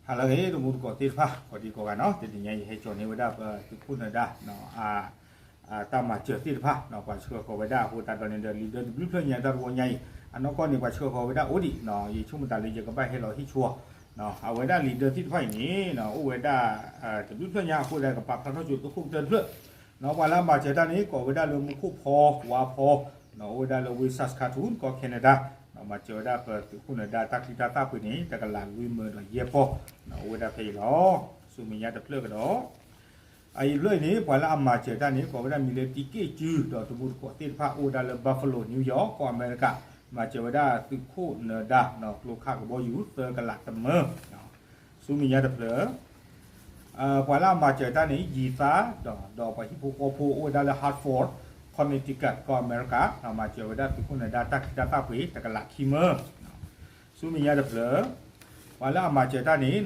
ဟါလၢအဂ့ၤ တမူတကိးသ့ၣ်တဖၣ် ကိးဒံကိးဂၤနီၤ, တနံၤညါအံၤ ဟဲကၠီၤန့ၢ်ဝဲဒၣ်ပသုးခိၣ်နၢၤဒါ တၢ်မၤစၢၤသ့ၣ်တဖၣ် ပှၤဆှၢဃီၤဝဲဒၣ်အဃိသတးဒီးန့ၣ်ဒီး လံာ်ဒၢတဘျုးဖျၢၣ်ညါတၢ်တဝီညါအံၤ အနီၢ်ကီၢ်န့ၣ် ပှၤဆှၢဃီၤဝဲဒၣ်အိၣ်ဒံး, ယဆိကမိၣ်တၢ်လၢယကဘၣ်ဟဲလီၤဟ့ၣ်ဆိ အဝဲဒၣ်လံာ်ဒၢသ့ၣ်တဖၣ်အံၤန့ၣ် အိၣ်ဝဲဒၣ် တဘျုးဖျၢၣ်ညါအဃိသတး ကပာ်ဖျါထီၣ်ကၠိသုးခိၣ်ကတၢၢ်တဖျၢၣ် ပှၤလၢအမၤစၢၤတၢ်န့ၣ် ကိးဝဲဒၣ်လၢမူခိၣ်ဖီ ဝါဖီ အိၣ်ဝဲဒၣ်လၢဝ့ၢ် Saskatoon ကီၢ် Canada, မၤစၢၤဝဲဒၣ်ပသုးခိၣ်နၢၤဒါတၢ်ချံတၢ်သၣ်ပှ့ၤန့ၣ် တကလးလွံၢ်မၢဒီးယဲၢ်ပီၢ် အိၣ်ဝဲဒၣ်ဖဲအံၤလီၤ. ဆူမဲာ်ညါတဖျၢၣ်ကဒီး အအံၤတဖျၢၣ်အံၤန့ၣ် ပှၤလၢအမၤစၢၤတၢ်န့ၣ် ကိးဝဲဒၣ်မံၤလၢတံက့ၣ်စု ဒီးတမူတကိးသ့ၣ်တဖၣ် အိၣ်ဝဲဒၣ်လၢ Buffalo New York ကီၢ်အမဲရကၤ, မၤစၢၤဝဲဒၣ်သုးခိၣ်နၢၤဒါ ကျိခါကဘီယူၤ သၢကလးတမၢ ဆူမဲာ်ညါတဖျၢၣ် ပှၤလၢအမၤစၢၤတၢ်န့ၣ် ယံာ်သး ဒီးပှၤဟံၣ်ဖိဃီဖိအိၣ်ဝဲဒၣ်လၢ Hartford Connecticut ကီၢ်အမဲရကၤ မၤစၢၤဝဲဒၣ်သုးခိၣ်နၢၤဒါတၢ်ချံတၢ်သၣ်ပှ့ၤ တကလးခံမၢ ဆူမဲာ်ညါတဖျၢၣ် ပှၤလၢအမၤစၢၤတၢ်န့ၣ်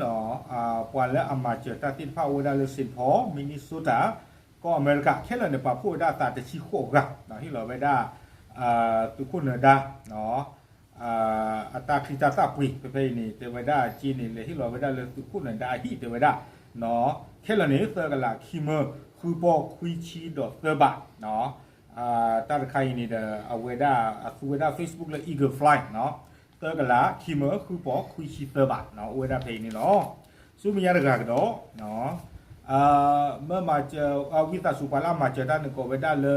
ပှၤလၢအမၤစၢၤတၢ်သ့ၣ်တဖၣ်အိၣ်ဝဲဒၣ်လၢ Saint Paul Minnesota ကီၢ်အမဲရကၤ ခဲလၢာ်န့ၣ် ပာ်ဖှိၣ်ဝဲဒၣ်အသးတဆံဃိးဂၤ ဟ့ၣ်လီၤဝဲဒၣ် သုးခိၣ်နၢၤဒါ အတၢ်ချံတၢ်သၣ်ပှ့ၤ ဖဲဖဲအံၤန့ၣ် တဲဝဲဒၣ်အစ့န့ၣ် လဲၤဟ့ၣ်လီၤဝဲဒၣ်လၢသုးခိၣ်နၢၤဒါအဟံၣ် တဲဝဲဒၣ် ခဲလၢာ်န့ၣ် သၢကလးခံမၢ ဃုပီၢ်ခွံဆံဒီးသၢဘး တၢ်တခါအံၤန့ၣ်ဒီး အဝဲဒၣ်အသူဝဲဒၣ် Facebook လၢ Eagle Flight သၢကလးခံမၢ ဃုပီၢ်ခွံဆံသၢဘး အိၣ်ဝဲဒၣ်ဖဲအံၤန့ၣ်လီၤ. ဆူမဲာ်ညါတဂၤကဒီး မ့ၢ်မၤစၢၤ ဝံသးစူၤပှၤလၢအမၤစၢၤတၢ်န့ၣ် ကိးဝဲဒၣ်လၢ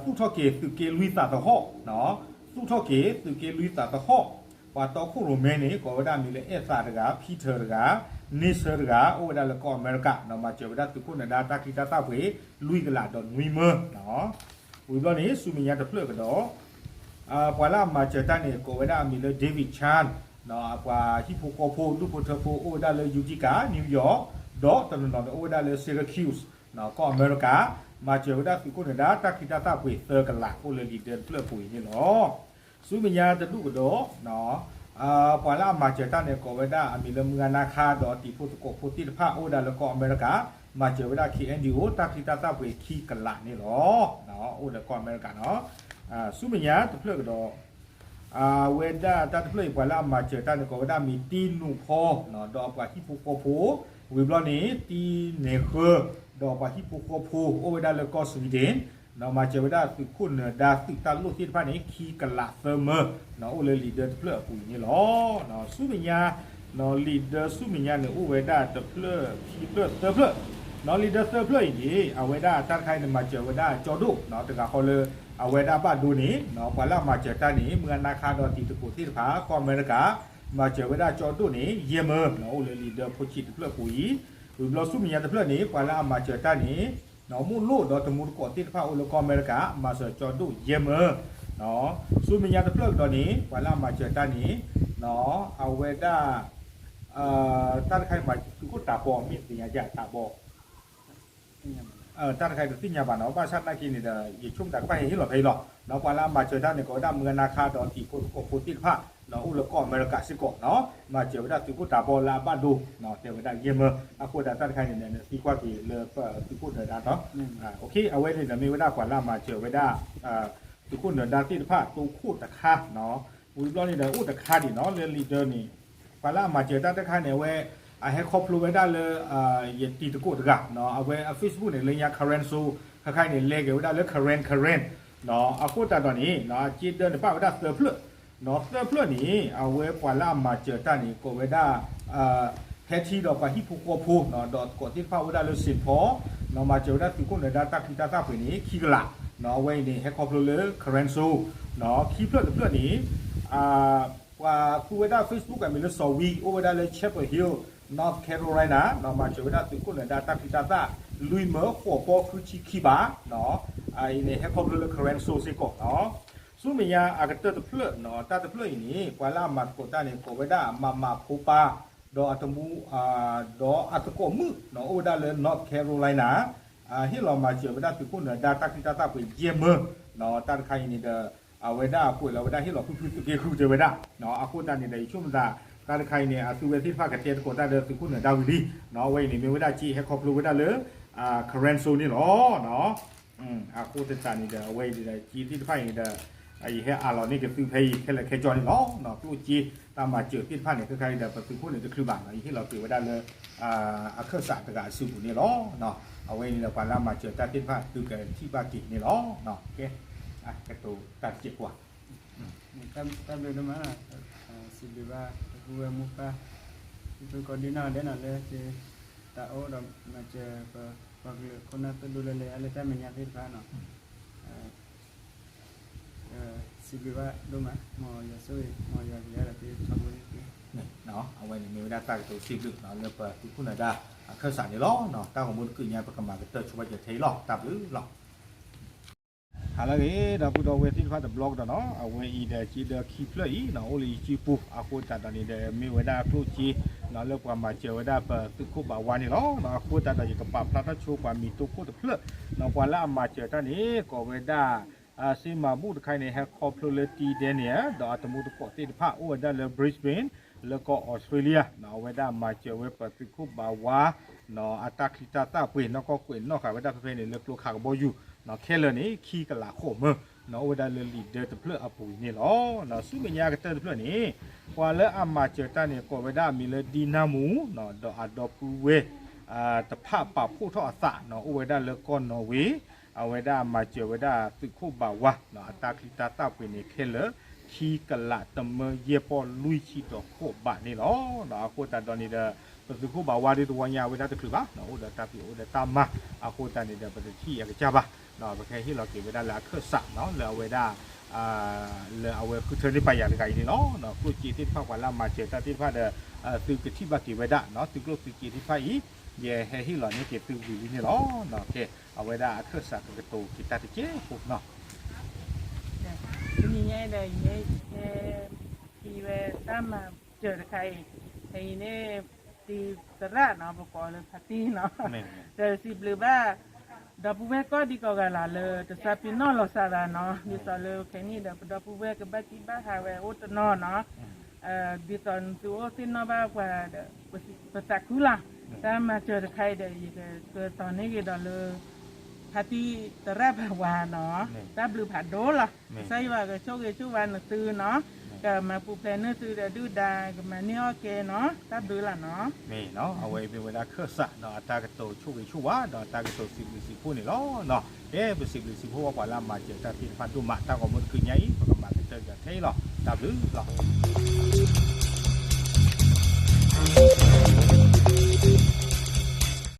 သူၣ်ထီၣ်က့ၤသုးက့လွံၢ်သးသဟီၣ်, သူၣ်ထီၣ်က့ၤသုးက့လွံၢ်သးသဟီၣ်, ပှၤတီခိၣ်ရိၣ်မဲန့ၣ် ကိးဝဲဒၣ်မံၤလၢအဲၣ်သးတဂၤ ဖံထၢၣ်တဂၤ န့ဆၢတဂၤ အိၣ်ဝဲဒၣ်လၢကီၢ်အမဲရကၤ မၤစၢၤဝဲဒၣ်သုးခိၣ်နၢၤဒါတၢ်ချံတၢ်သၣ်ပှ့ၤ လွံၢ်ကလးဒီးနွံမၢ ဝံၤဘျီန့ၣ် ဆူမဲာ်ညါတဖျၢၣ်ကဒီး ပှၤလၢအမၤစၢၤတၢ်န့ၣ် ကိးဝဲဒၣ်အမံၤလၢ David Chan ပှၤဟံၣ်ဖိဃီဖိ ဒူၣ်ဖိထၢဖိ အိၣ်ဝဲဒၣ်လၢ Utica, New York, ဒီးတနီၤနီၤန့ၣ် အိၣ်ဝဲဒၣ်လၢ Syracuse ကီၢ်အမဲရကၤ မၤစၢၤဝဲဒၣ်သုးခိၣ်နၢၤဒါတၢ်ချံတၢ်သၣ်ပှ့ၤသၢကလး အိၣ်လၢလံာ်ဒၢတဖျၢၣ်အပူၤအံၤန့ၣ်လီၤ. ဆူမဲာ်ညါတဒူၣ်ကဒီး ပှၤလၢအမၤစၢၤတၢ်န့ၣ် ကိးဝဲဒၣ်အမံၤလၢမုၢ်ဂၤနါခါ ဒီးတံၤဖိသကိးဖိသ့ၣ်တဖၣ် အိၣ်ဝဲဒၣ်လၢကီၢ်အမဲရကၤ မၤစၢၤဝဲဒၣ် K N D O တၢ်ချံတၢ်သၣ်ပှ့ၤခံကလးန့ၣ်လီၤ. အိၣ်လၢကီၢ်အမဲရကၤနီၤ ဆူမဲာ်ညါတဖျၢၣ်ကဒီး အဝဲဒၣ်တၢ်တဖျၢၣ်အံၤ ပှၤလၢအမၤစၢၤတၢ်န့ၣ် ကိးဝဲဒၣ်မံၤတံနူၣ်ဖီ ဒီးပှၤဟံၣ်ဖိဃီဖိ ဝံၤဘျီန့ၣ် တံနဲၣ်ဃၢ ဒီးပှၤဟံၣ်ဖိဃီဖိ အိၣ်ဝဲဒၣ်လၢကီၢ် Sweden မၤစၢၤဝဲဒၣ်သုးခိၣ်နၢၤဒါသုးတၢ်လိၣ်သ့ၣ်တဖၣ်န့ၣ် ခံကလးသၢမၢ အိၣ်လၢလံာ်ဒၢတဖျၢၣ်အပူၤအံၤန့ၣ်လီၤ. ဆူမဲာ်ညါ လံာ်ဒၢဆူမဲာ်ညါန့ၣ် အိၣ်ဝဲဒၣ်တဖျၢၣ်ခံဖျၢၣ်သၢဖျၢၣ် လံာ်ဒၢသၢဖျၢၣ်အံၤန့ၣ် အဝဲဒၣ်တၢ်တခါအံၤန့ၣ် မၤစၢၤဝဲဒၣ်ကၠီဒိၣ် တဂၤဃီလၢ အဝဲဒၣ်ဘၣ်ဒိန့ၣ် ပှၤလၢအမၤစၢၤတၢ်န့ၣ် မုၢ်ဂၤနါခါဒီးတံၤသကိးသ့ၣ်တဖၣ် ကီၢ်အမဲရကၤ မၤစၢၤဝဲဒၣ်ကၠီဒိၣ်န့ၣ် ယဲၢ်မၢ အိၣ်လၢလံာ်ဒၢဖိဆံးတဖျၢၣ်ပူၤအံၤ ဝံၤဘျီဆူမဲာ်ညါတဖျၢၣ်န့ၣ် ပှၤလၢအမၤစၢၤတၢ်န့ၣ် မိၢ်လိၣ်ဒီးတမူတကိးသ့ၣ်တဖၣ်အိၣ်လၢကီၢ်အမဲရကၤ မၤစၢၤကၠီဒိၣ်ယဲၢ်မၢ ဆူမဲာ်ညါတဖျၢၣ်ကဒီးန့ၣ် ပှၤလၢအမၤစၢၤတၢ်န့ၣ် အဝဲဒၣ် တၢ်တခါအံၤမၤသုးခိၣ်တၤဘီ မ့ၢ်သ့ၣ်ညါယၤတၤဘီ တၢ်တခါအံၤတသ့ၣ်ညါဘၣ်နီၤ ဘၣ်ဆၣ်သနာ်က့န့ၣ်ဒီး ယဆိကမိၣ်တၢ်ကဘၣ်ဟဲဟ့ၣ်လီၤဖဲအံၤလီၤ. ပှၤလၢအမၤစၢၤတၢ်န့ၣ် ကိးဝဲဒၣ်မုၢ်ဂၤနါခါဒီးတံၤဖိသကိးဖိသ့ၣ်တဖၣ် အိၣ်လၢကီၢ်အမဲရကၤစ့ၢ်ကီးနီၤ မၤစၢၤဝဲဒၣ်သုးခိၣ်တၤဘီလၢအဘၣ်ဒိ တဲဝဲဒၣ်ယဲၢ်မၢ အဃိသတးတၢ်တခါအံၤန့ၣ် သံကွၢ်က့ၤလၢပသုးခိၣ်နၢၤဒါနီၤ အဝဲန့ၣ်ဒီးမ့ၢ်ဝဲဒၣ်ပှၤလၢအမၤစၢၤဝဲဒၣ် သုးခိၣ်နၢၤဒါသ့ၣ်တဖၣ် တိခိၣ်တခါ ဝံၤဘျီန့ၣ်ဒီး အိၣ်တခါဒံးနီၤ လၢလံာ်ဒၢန့ၣ် ပှၤလၢအမၤစၢၤတၢ်တခါန့ၣ် အဝဲ အဟဲခီဖျိဝဲဒၣ်လၢ ယတံၤသကိးတဂၤ အဝဲအ Facebook န့ၣ် လၢညါ Karen So ခါခါအံၤန့ၣ် လဲၤက့ၤဝဲဒၣ်လၢ Karen Karen အဃိသတးဒီးန့ၣ် အစ့ဒၢန့ၣ် ပာ်ဝဲဒၣ်သၢဖျၢၣ် သၢဖျၢၣ်န့ၣ် အဝဲပှၤလၢအမၤစၢၤတၢ်န့ၣ် ကိးဝဲဒၣ် ဟဲထံဒီးပှၤဟံၣ်ဖိဃီဖိ ဒီးသကိးသ့ၣ်တဖၣ်အိၣ်ဝဲဒၣ်လၢ Saint Paul မၤစၢၤဝဲဒၣ်သုးခိၣ်နၢၤဒါတၢ်ချံတၢ်သၣ်ပှ့ၤန့ၣ် ခံကလး အဝဲအံၤန့ၣ် ဟဲခီဖျိလၢ Karen So ခံဖျၢၣ်တဖျၢၣ်န့ၣ် ပှၤသူဝဲဒၣ် Facebook အမံၤလၢစီၤဝံ အိၣ်ဝဲဒၣ်လၢ Chapel Hill, North Carolina မၤစၢၤဝဲဒၣ်သုးခိၣ်နၢၤဒါတၢ်ချံတၢ်သၣ် လွံၢ်မၢဃိးပီၢ်ဃုဆံခံဘး အံၤန့ၣ် ဟဲခီဖျိလၢ Karen So စ့ၢ်ကီး ဆူမဲာ်ညါအကတၢၢ်တဖျၢၣ် တၢ်တဖျၢၣ်အံၤန့ၣ် ပှၤလၢအမၤသကိးတၢ်န့ၣ် ကိးဝဲဒၣ် မၤမၤဖိပၢ် ဒီးအတမူ ဒီးအသကိးမုၣ် အိၣ်ဝဲဒၣ်လၢ North Carolina ဟ့ၣ်လီၤမၤစၢၤဝဲဒၣ်သုးခိၣ်နၢၤဒါတၢ်ချံတၢ်သၣ်ပှ့ၤယဲၢ်မၢ တၢ်တခါအံၤန့ၣ်ဒီး အဝဲဒၣ်ကွဲးလီၤဝဲဒၣ်ဟ့ၣ်လီၤဖုဖုသုးက့ဃုတဲဝဲဒၣ် အဃိသတးန့ၣ်ဒီး ယဆိကမိၣ်သး တၢ်တခါအံၤန့ၣ် အသုဝဲသ့ၣ်တဖၣ်ကတဲသကိးတၢ်ဒီးသုးခိၣ်နၢၤဒါဝံၤလံ အဝဲအံၤန့ၣ် မ့ၢ်ဝဲဒၣ်စ့ဟဲခီဖျိဝဲဒၣ်လၢ Karen So န့ၣ်လီၤ အဃိသတးန့ၣ်ဒီး အဝဲအံၤဒီး စ့သ့ၣ်တဖၣ်အံၤန့ၣ်ဒီး ယဟဲအးလီၤန့ၢ်က့ၤသုဖဲအံၤခဲလၢာ်ခဲဆ့န့ၣ်လီၤ. ကျိၣ်စ့တၢ်မၤစၢၤသ့ၣ်တဖၣ်န့ၣ် ခဲခါအံၤဒီး ပသုးခိၣ်န့ၣ်တချုးဘၣ်နီၤ, ယဟ့ၣ်လီၤက့ၤဝဲဒၣ်လၢ အခၢၣ်စးတဂၤအစုပူၤန့ၣ်လီၤ. အဝဲအံၤန့ၣ်ဒီး ပှၤလၢအမၤစၢၤတၢ်သ့ၣ်တဖၣ် သုကထံၣ်ဘၣ်က့ၤန့ၣ်လီၤ. ကဲ, ကတိၤတၢ်တစဲးဖိဧါ. တၢ်ဘျုးဒိၣ်မး, စံးဘျုးဘၣ် ပပုၢ်ဝဲၢ်မိၢ်ပၢ် သုကိးဒံနီၢ်ဒဲးနီၤ လၢသုတၢ်အိၣ်ဒီးမၤစၢၤပပှၤကလုာ်ခိၣ်နၢ်သိၣ်လိလၢလဲၤအါလၢတၢ်မဲာ်ညါသ့ၣ်တဖၣ်နီၤ. စံးဘျုးဘၣ်ဒိၣ်မး, မ်ယွၤဆိၣ်ဂ့ၤ မ်ယွၤကယၤဒီးသုထီဘိန့ၣ်တက့ၢ်. အဝဲန့ၣ်မ့ၢ်ဝဲဒၣ်တၢ်ကတိၤစံးဘျုးလၢပသုးခိၣ်နၢၤဒါအခၢၣ်စးန့ၣ်လီၤ. တၢ်ဂီၤမူတကုးညါ ပကမၤကတၢၢ်ဆိပာ်စၢၤထဲအံၤလီၤ. တၢ်ဘျုးလီၤ. ဟါလၢအဂ့ၤ ဒီပုၢ်ဒီဝဲၢ်သ့ၣ်တဖၣ်တဘျီကဒီးနီၤ, အဝဲအံၤဒီးစ့ဒၢခံဖျၢၣ်အံၤနီၤ အိၣ်လၢယစုပူၤ အဃိသတးဒီးန့ၣ်ဒီး မ့ၢ်ဝဲဒၣ်ကျိၣ်စ့နီၤ လၢပှၤမၤစၢၤဝဲဒၣ်ပသုးခိၣ်ဘးဝါန့ၣ်လီၤ. အဃိသတးဒီးယကပာ်ဖျါထီၣ်ဆိပှၤမံၤတိခိၣ်တဖျၢၣ်နီၤ, ပှၤလၢအမၤစၢၤတၢ်န့ၣ် ကိးဝဲဒၣ် စ့မၤဘူၣ်တခါအံၤန့ၣ် ဟဲခီဖျိလၢတံဒဲန့ၣ် ဒီးအတံၤသကိးသ့ၣ်တဖၣ်အိၣ်ဝဲဒၣ်လၢ Brisbane လၢကီၢ် Australia နီၤ, အဝဲဒၣ်မၤစၢၤဝဲပသုးခိၣ်ဘးဝါနီၤ အတၢ်ချံတၢ်သၣ်ပှ့ၤ နီၢ်ကီၢ်ကွဲးနီၣ်ဃာ်ဝဲဒၣ်ဖဲဖဲန့ၣ် လၢကျိခးကဘီယူၤနီၤ ခဲလၢာ်န့ၣ် ခံကလးဃိးမၢနီၤ, အိၣ်ဝဲဒၣ်လၢလံာ်ဒၢတဖျၢၣ်အပူၤအံၤန့ၣ်လီၤ. ဆူမဲာ်ညါကတၢၢ်တဖျၢၣ်န့ၣ် ပှၤလၢအမၤစၢၤတၢ်န့ၣ် ကိးဝဲဒၣ်အမံၤလၢဒံနၢမူနီၤ, ဒီးအဒီပုၢ်ဝဲၢ် တဖၣ်ပာ်ဖှိၣ်ထီၣ်အသးနီၤ, အိၣ်ဝဲဒၣ်လၢကီၢ်နီၣ်ဝ့ အဝဲဒၣ်မၤစၢၤဝဲဒၣ်သုးခိၣ်ဘးဝါနီၤ အတၢ်ချံတၢ်သၣ်ပှ့ၤန့ၣ် ခဲလၢာ်ခံကလးတမၢယဲၢ်ပီၢ်လွံၢ်ဆံဒီးဃိးဘးန့ၣ်လီၤ. အဃိသတးဒီးန့ၣ်ဒီး ပသုးခိၣ်ဘးဝါဒ်သဝီညါဝဲဒၣ်တချုးဘၣ်နီၤ, အိၣ်ဒီးတၢ်ဖံးအိၣ်ဒီးတၢ်မၤ, အဃိသတးန့ၣ်ဒီး ပတထံၣ်အကစၢ်ဘၣ်နီၤ, ပကဟဲဟ့ၣ်လီၤက့ၤဝဲဒၣ်လၢအခၢၣ်စးနီၤ လၢအဝဲဒၣ် လၢအဝဲဃုထၢန့ၢ်ပာ်ယၤတဂၤအံၤန့ၣ်လီၤ. ကျိၣ်စ့သ့ၣ်တဖၣ်ပှၤလၢအမၤစၢၤတၢ်သ့ၣ်တဖၣ်ဒီး သုကထံၣ်ဘၣ်က့ၤဝဲဒၣ်နီၤ, သုကျိၣ်သုစ့သ့ၣ်တဖၣ်အံၤ ယဟဲဟ့ၣ်လီၤန့ၢ်က့ၤသုဝံၤလံန့ၣ်လီၤ. ကဲ, အဝဲဒၣ်အခၢၣ်စးကကတိၤက့ၤတၢ်တစဲးဖိနီၤ. တနံၤညါအံၤဒီး ယဟဲ ဟဲ ဟံးဝဲတၢ်မၤစၢၤတခါအံၤ, ဖဲအံၤန့ၣ် တံၤသရၣ်နီၤ ပကိးလၢဖါတံၢ်နီၤ, ဒီးစံးဘျုးဘၣ် ဒီပုၢ်ဝဲၢ်ကိးဒံကိးဂၤလီၤ လၢတစၢ်ပ့ၤနီၣ်လီၤစၢ်သးနီၤ, ဒ်သိးလၢခဲကနံၣ်ဒီး ပဒီပုၢ်ဝဲၢ်ကဘၣ်ကံၣ်ဘၣ်ဟးဝဲအိၣ်တနီၤနီၤ, ဒ်သိးသုအိၣ်သ့ၣ်နီၣ်ဘၣ်ပှၤဒီး ပသးခုလီၤ. တၢ်မၤစၢၤတခါအံၤဒီး ယကကတိၤန့ၢ်က့ၤဒီးလၢ ဖါတံၢ်သရၣ်ဘးဝါနီၤ, တၢ်ဘျုးဖးဒိၣ်လီၤ. ကစၢ်ယွၤကဆိၣ်ဂ့ၤဆိၣ်ဝါနသုနီၤ, ကမၤပူၤဖျဲးန့ၢ်သုဒီးဒုၣ်ဒါ ကမၤန့ၢ်အီၣ်ကဲနီၤ, တၢ်ဘျုးလီၤနီၤ. မ့ၢ်နီၤ, အဝဲအံၤမ့ၢ်ဝဲဒၣ်ခၢၣ်စးနီၤ အတၢ်ကတိၤဆိၣ်ဂ့ၤဆိၣ်ဝါ ဒီးတၢ်ကတိၤစံးဘျုးစံးဖှိၣ်န့ၣ်လီၤ. ကဲ, ပစံးဘျုးစံးဖှိၣ်ဝဲပှၤလၢအမၤစၢၤတၢ်သ့ၣ်တဖၣ်ဒိၣ်မး, တၢ်ဂီၤမူတကုးညါအံၤ ပကမၤကတၢၢ်က့ၤထဲအံၤလီၤ. တၢ်ဘျုးလီၤ.